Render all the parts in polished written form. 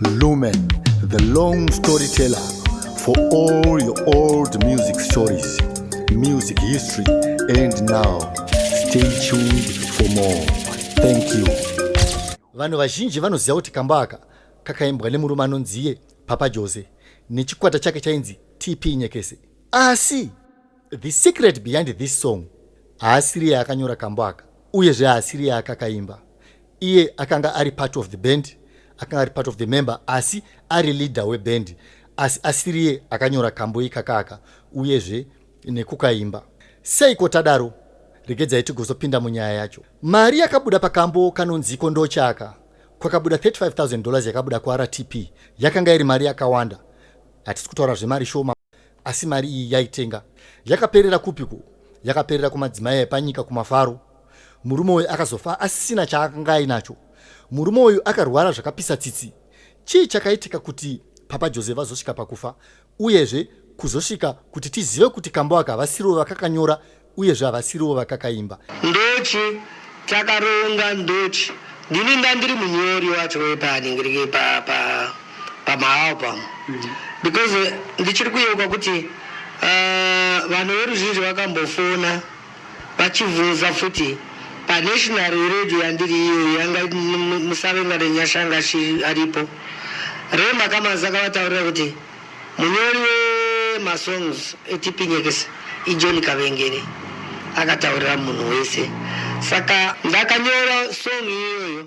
Lumen, the long storyteller for all your old music stories, music history, and now. Stay tuned for more. Thank you. Vanhu vazhinji vanoziva kuti kambo aka kakaimbwa nemurume anonziye Papa Jose nechikwata chake chainzi TP Nyekese. Asi the secret behind this song haasiriye akanyora kambo aka uyezve haasiriye akakaimba. Iye akanga ari part of the band, akanga ari part of the member, asi ari leader weband, asi asiriye akanyora kambo ikakaka uyezve nekukaimba. Seiko tadaro? Regedzai tigozopinda munyaya yacho. Mari yakabuda pakambo kanonziko ndochaka kwakabuda $35,000 yakabuda kuRTP yakanga iri mari yakawanda. Hatisi kutaura zvemari shoma, asi mari iyi yaitenga. Yakaperera kupiko? Yakaperera kumadzimai epanyika kumafaro. Murume uyu akazofa asina chaakanga ainacho. Murume uyu akarwara zvakapisa tsitsi. Chii chakaitika kuti Papa Jose vazosvika pakufa, uyezve kuzosvika kuti tizive kuti kambo aka havasirivo vakakanyora uyezve havasirivo vakakaimba? Ndochi takaronga ndochi ndini ndandiri munyori wacho wepaningirike pa pa pamaalbum because ndichiri kuyeuka kuti vanhu veruzhinji vakambofona vachibvunza futi panational radio yandiri iyoyo yanga Musavenga neNyasha anga aripo. Ray Makamanzi akavataurira kuti munyori wemasongs eTP Nyekese iJohn Kavengere, akataurira munhu wese. Saka ndakanyora song iyoyo.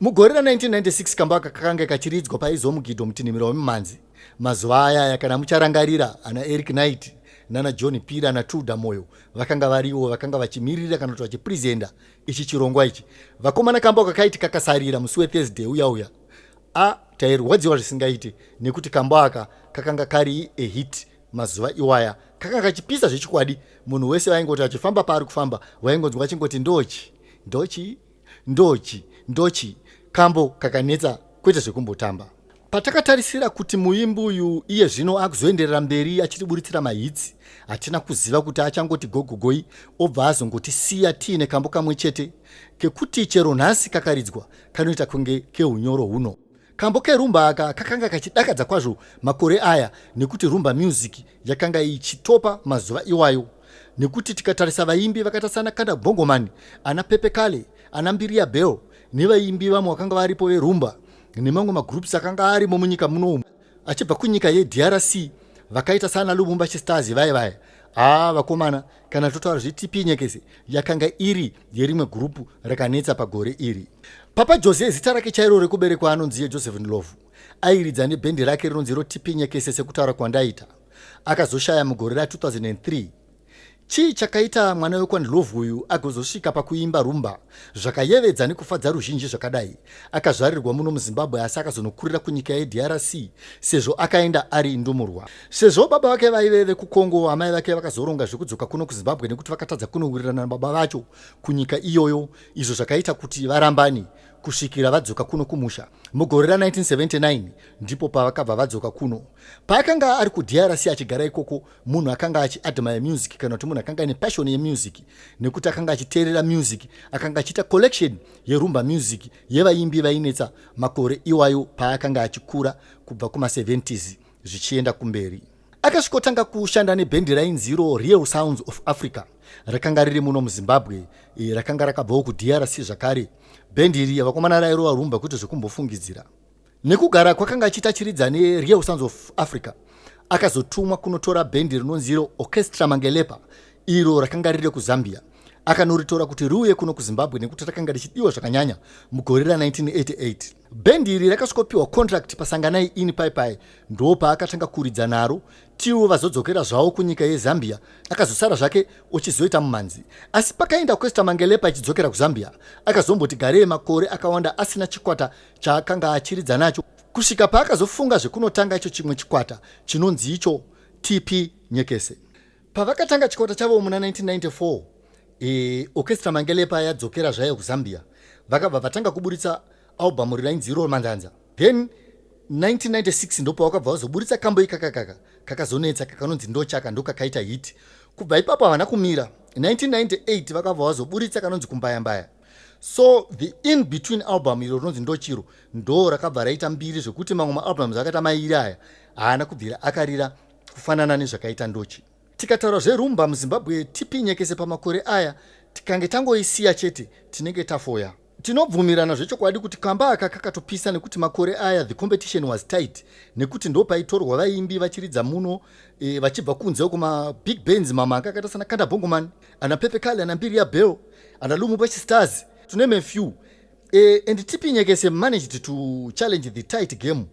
Mugore ra1996 kambo aka kakanga kachiridzwa paizomugidho mutinhimira wemumhanzi. Mazuva ayaya kana mucharangarira ana Eric Knight nana John Pira naTruda Moyo vakanga variwo vakanga vachimirira kana kuti vachipresenta ichi chirongwa ichi. Vakomana kambo kakaiti kakasarira musi weThursday uya uya. A tairwadziwa zvisingaite nekuti kambo aka kakanga kari a hit mazuva iwaya. Kakanga kachipisa zvechikwadi, munhu wese vaingoti achifamba paari kufamba vaingonzwa achingoti ndochi ndochi ndochi ndochi. Kambo kakanetsa kwete zvekumbotamba. Patakatarisira kuti muimbi uyu iye zvino akuzoenderera mberi achitiburitsira mahits, hatina kuziva kuti achangoti gogogoi obva azongotisiya tiine kambo kamwe chete kekuti chero nhasi kakaridzwa kanoita kunge keunyoro huno. Kambo kerumba aka kakanga kachidakadza kwazvo makore aya nekuti rumba music yakanga ichitopa mazuva iwayo, nekuti tikatarisa vaimbi vakaita sana Kanda Bongomani, ana Pepe Kale, ana Mbiria Bell nevaimbi vamwe vakanga varipo verumba nemamwe magroups akanga arimo munyika munomu achibva kunyika yeDRC vakaita sana Lubumbashi Stars vaya vaya. Vakomana, kana totaura zveTP Nyekese yakanga iri yerimwe gurupu rakanetsa pagore iri. Papa Jose zita rake chairo rekuberekwa anonzi Joseph Ndlovu. Airidza nebhendi rake rinonzi iro TP Nyekese sekutaura kwandaita. Akazoshaya mugore ra2003. Chii chakaita mwana wekwaNdlovu uyu agozosvika pakuimba rumba zvakayevedza nekufadza ruzhinji zvakadai? Akazvarirwa muno muZimbabwe asi akazonokurira kunyika yeDRC sezvo akaenda ari ndumurwa. Sezvo baba vake vaive vekuCongo, amai vake vakazoronga zvekudzoka kuno kuZimbabwe nekuti vakatadza kunowirirana nababa vacho kunyika iyoyo, izvo zvakaita kuti varambane kusvikira vadzoka kuno kumusha. Mugore ra1979 ndipo pavakabva vadzoka kuno. Paakanga ari kuDRC achigara ikoko, munhu akanga achiadmire music kana kuti munhu akanga aine passion yemusic nekuti akanga achiteerera music, akanga achiita collection yerumba music yevaimbi vainetsa makore iwayo paakanga achikura kubva kuma70s zvichienda kumberi. Akasvikotanga kushanda nebhendi rainziro Real Sounds of Africa rakanga riri muno muZimbabwe, rakanga rakabvawo kuDRC zvakare. Bhendi iri vakomana rairova rumba kwete zvekumbofungidzira. Nekugara kwakanga achiita achiridza neReal Sounds of Africa, akazotumwa kunotora bhendi rinonzi iro Orchestra Mangelepa iro rakanga riri kuZambia. Akanoritora kuti riuye kuno kuZimbabwe nekuti rakanga richidiwa zvakanyanya mugore ra1988. Bhendi iri rakasvikopiwa contract paSanganai Inn Paipai, ndo paakatanga kuridza naro tiwo vazodzokera zvavo kunyika yeZambia. Akazosara zvake ochizoita mumhanzi, asi pakaenda Orchestra Mangelepa ichidzokera kuZambia akazomboti garei makore akawanda asina chikwata chaakanga achiridza nacho kusvika paakazofunga zvekunotanga icho chimwe chikwata chinonzi icho TP Nyekese. Pavakatanga chikwata chavo muna 1994, Orchestra Mangelepa yadzokera zvayo kuZambia, vakabva vatanga kuburitsa album rirainzi iro Manzanza. Then 1996 ndopavakabva vazoburitsa kambo ikakakaka kakazonetsa kakanonzi Ndochaka, ndokakaita hit. Kubva ipapo havana kumira. 1998 vakabva vazoburitsa kanonzi Kumbayambaya. So the in between album iro rinonzi Ndochiro ndo rakabva raita mbiri, zvekuti mamwe maalbums akaita mairi aya haana kubvira akarira kufanana nezvakaita Ndochi. Tikataura zverumba muZimbabwe, TP Nyekese pamakore aya, tikange tangoisiya chete tinenge tafoya. Tinobvumirana zvechokwadi kuti kamba aka kakatopisa, nekuti makore aya the competition was tight, nekuti ndo paitorwa vaimbi vachiridza muno vachibva kunze kumabig bands mamwe anga akaita sana Kanda Bongo Man, ana Pepe Kale, ana Mbilia Bel, ana Lubumbashi Stars, to name a few. And TP Nyekese managed to challenge the tight game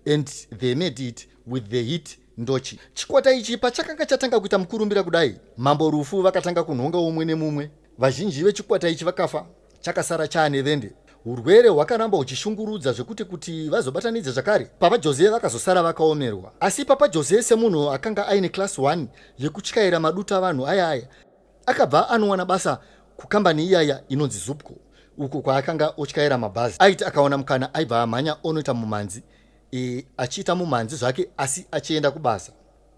and they made it with the hit Ndochi. Chikwata ichi pachakanga chatanga kuita mukurumbira kudai, mambo rufu vakatanga kunhonga umwe nemumwe. Vazhinji vechikwata ichi vakafa, chakasara chaane vende. Urwere hwakaramba huchishungurudza zvekuti kuti vazobatanidze zvakare Papa Jose vakazosara vakaomerwa. Asi Papa Jose, semunhu akanga aine class 1 yekutyaira maduta vanhu aya aya, akabva anowana basa kukambani iyaya inonzi Zupco, uko kwaakanga otyaira mabhazi. Aiti akaona mukana aibva amhanya onoita mumhanzi, achiita mumhanzi zvake asi achienda kubasa.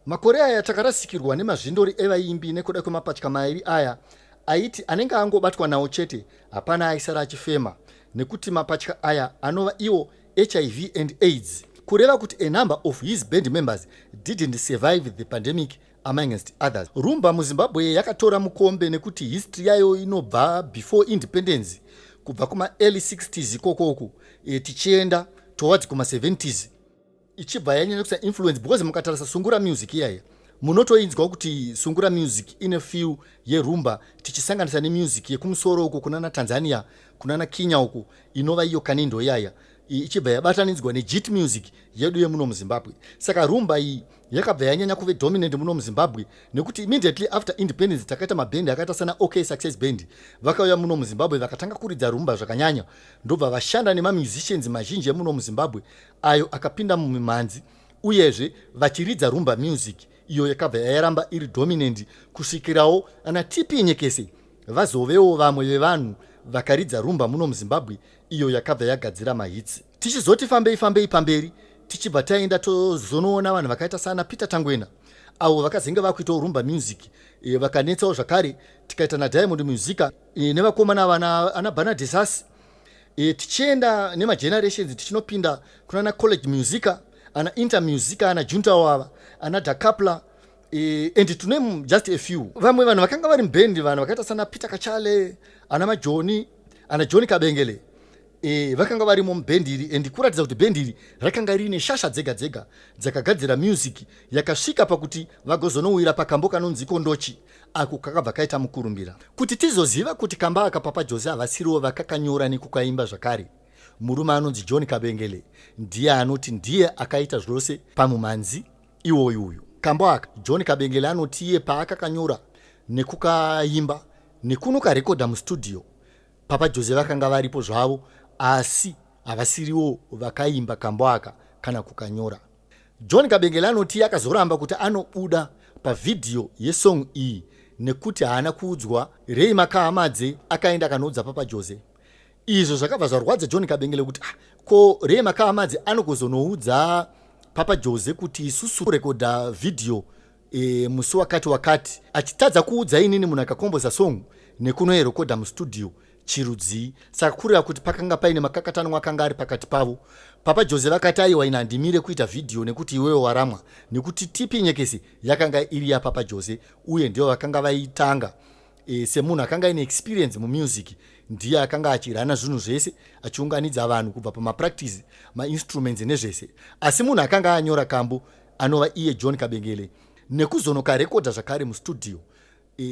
Makore aya takarasikirwa nemazvindori evaimbi nekuda kwemapatya mairi aya aiti anenge angobatwa nawo chete hapana aisara achifema, nekuti mapatya aya anova iwo HIV and AIDS, kureva kuti a number of his band members didn't survive the pandemic, amongst others. Rumba muZimbabwe yakatora mukombe nekuti history yayo inobva before independence, kubva kuma-early 60s ikokoku, tichienda towards kuma-70s, ichibva yanyanya kuisa influence, because mukatarisa sungura music iyaya munotoinzwa kuti sungura music ine feel yerumba, tichisanganisa nemusic yekumusoro uko kunana Tanzania, kunana Kenya uko, inova iyo kanindo iyaya, ichibva yabatanidzwa nejit music yedu yemuno muZimbabwe. Saka rumba iyi yakabva yanyanya kuve dominant muno muZimbabwe, nekuti immediately after independence takaita mabhendi akaita sana OK Success Band. Vakauya muno muZimbabwe vakatanga kuridza rumba zvakanyanya, ndobva vashanda nemamusicians mazhinji emuno muZimbabwe ayo akapinda mumimhanzi, uyezve vachiridza rumba music iyo yakabva yairamba iri dominant kusvikirawo ana TP Nyekese vazovewo vamwe vevanhu vakaridza rumba muno muZimbabwe, iyo yakabva yagadzira mahits. Tichizoti fambei fambei pamberi, tichibva taenda tozonoona vanhu vakaita sana Peter Tangwena, avo vakazenge vakuitawo rumba music, vakanetsawo zvakare. Tikaita naDiamond Musica, nevakomana vana ana Banadesas. Tichienda nemagenerations tichinopinda kunana College Musica, ana Inter Musica, ana Junta wava, ana Dacapla, and to name just a few. Vamwe vanhu vakanga vari mubhendi, vanhu vakaita sana Peter Kachale, ana Majoni, ana John Kabengele, vakanga varimo mubhendi iri, and kuratidza kuti bhendi iri rakanga riine shasha dzega dzega dzakagadzira music yakasvika pakuti vagozonowira pakambo kanonzi Kondochi, ako kakabva kaita mukurumbira. Kuti tizoziva kuti kamba aka Papa Jose havasiriwo vakakanyora nekukaimba zvakare, murume anonzi John Kabengele ndiye anoti ndiye akaita zvose pamumhanzi iwoyu uyu. Kambo aka, John Kabengele anoti iye paakakanyora nekukaimba nekunokarekodha mustudio, Papa Jose vakanga varipo zvavo, asi havasiriwo vakaimba kambo aka kana kukanyora. John Kabengele anoti akazoramba kuti anobuda pavhidhiyo yesong iyi nekuti haana kuudzwa. Rei Makahamadze akaenda akanoudza Papa Jose. Izvo zvakabva zvarwadza John Kabengele kuti, ah, ko Rei Makahamadze anogozonoudza Papa Jose kuti isusu rekodha vhidhiyo musi wakati wakati, achitadza kuudza inini munhu akakomboza song nekunoirekodha mustudio chirudzii? Saka kureva kuti pakanga paine makakatanwa akanga ari pakati pavo. Papa Jose vakati, "Aiwa, ina handimire kuita vhidhiyo nekuti iwewe waramwa," nekuti TP Nyekesi yakanga iri yaPapa Jose uye ndivo vakanga vaitanga. Semunhu akanga aine experience mumusic, ndiye akanga achirana zvinhu zvese, achiunganidza vanhu kubva pamapractice, mainstruments nezvese. Asi munhu akanga anyora kambo anova iye John Kabengele, nekuzonokarekodha zvakare mustudio.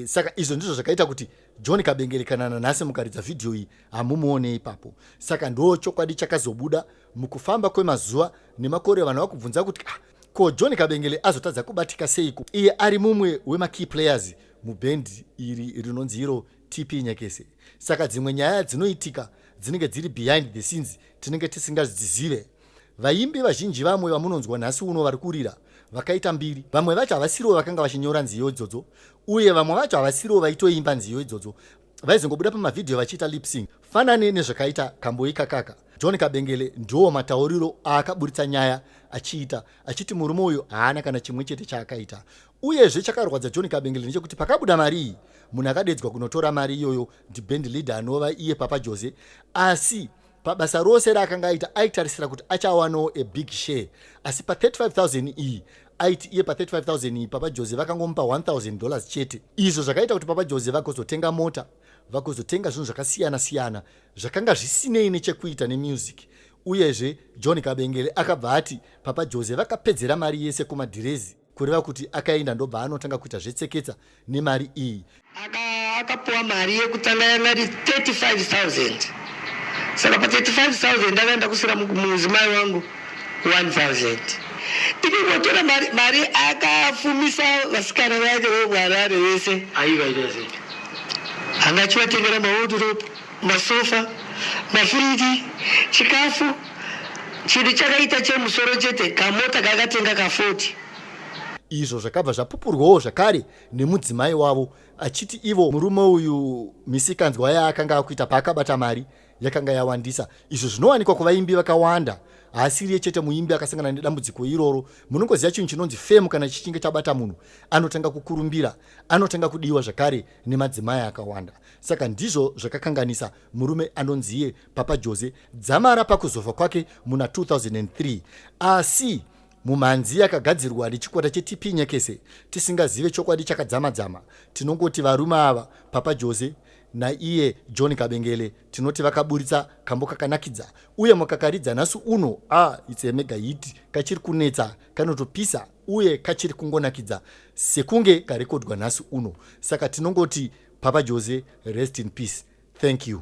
Saka izvo ndizvo zvakaita kuti John Kabengele kana nanhasi mukaridza vhidhiyo iyi hamumuone ipapo. Saka ndo chokwadi chakazobuda mukufamba kwemazuva nemakore, vanhu vakubvunza kuti, ah, ko John Kabengele azotadza kubatika seiko, iye ari mumwe wemakey players mubhendi iri rinonzi iro TP Nyekese? Saka dzimwe nyaya dzinoitika dzinenge dziri behind the scenes tinenge tisingadzizive. Vaimbi vazhinji vamwe vamunonzwa nhasi uno vari kurira vakaita mbiri, vamwe vacho havasiriwo vakanga vachinyora nziyo idzodzo, uye vamwe vacho havasiriwo vaitoimba nziyo idzodzo, vaizongobuda pamavhidhiyo vachiita lip-sync. Fanane nezvakaita kambo ikakaka, John Kabengele ndiwo matauriro aakaburitsa nyaya achiita, achiti murume uyu haana kana chimwe chete chaakaita. Uyezve chakarwadza John Kabengele ndechekuti pakabuda mari iyi, Munhu akadedzwa kunotora mari iyoyo ndiband leader anova iye Papa Jose, asi pabasa rose raakanga aita aitarisira kuti achawanawo a big share. Asi pa35,000 iyi, aiti iye pa35,000 iyi Papa Jose vakangomupa $1000 chete, izvo zvakaita kuti Papa Jose vagozotenga mota, vagozotenga zvinhu zvakasiyana siyana zvakanga zvisinei nechekuita nemusic. Uyezve John Kabengele akabva ati Papa Jose vakapedzera mari yese kumadhirezi, kureva kuti akaenda ndobva anotanga kuita zvetseketsa nemari iyi. Akapuwa mari yekutanga yanga iri 35,000. Saka pa35,000 akaenda kusira mudzimai wangu 1000. Iningotora mari, mari akafumisa vasikana vake vemuHarare vese. Aivaita sei? Anga achivatengera mawardrobe, masofa, mafiriji, chikafu. Chinhu chakaita chemusoro chete kamota kakatenga ka40. Izvo zvakabva zvapupurwawo zvakare nemudzimai wavo, achiti ivo murume uyu misikanzwa yaakanga akuita paakabata mari yakanga yawandisa, izvo zvinowanikwa kuvaimbi vakawanda. Haasiriye chete muimbi akasangana nedambudziko iroro. Munongoziva chinhu chinonzi fame, kana chichinge chabata munhu anotanga kukurumbira, anotanga kudiwa zvakare nemadzimai akawanda. Saka ndizvo zvakakanganisa murume anonziye Papa Jose dzamara pakuzofa kwake muna 2003. Asi mumhanzi yakagadzirwa nechikwata cheTP Nyekese, tisingazive chokwadi chakadzama-dzama, tinongoti varume ava, Papa Jose naiye John Kabengele, tinoti vakaburitsa kambo kakanakidza, uye mukakaridza nhasi uno, a ah, it's a mega hit. Kachiri kunetsa, kanotopisa uye kachiri kungonakidza sekunge karekodwa nhasi uno. Saka tinongoti Papa Jose, rest in peace. Thank you.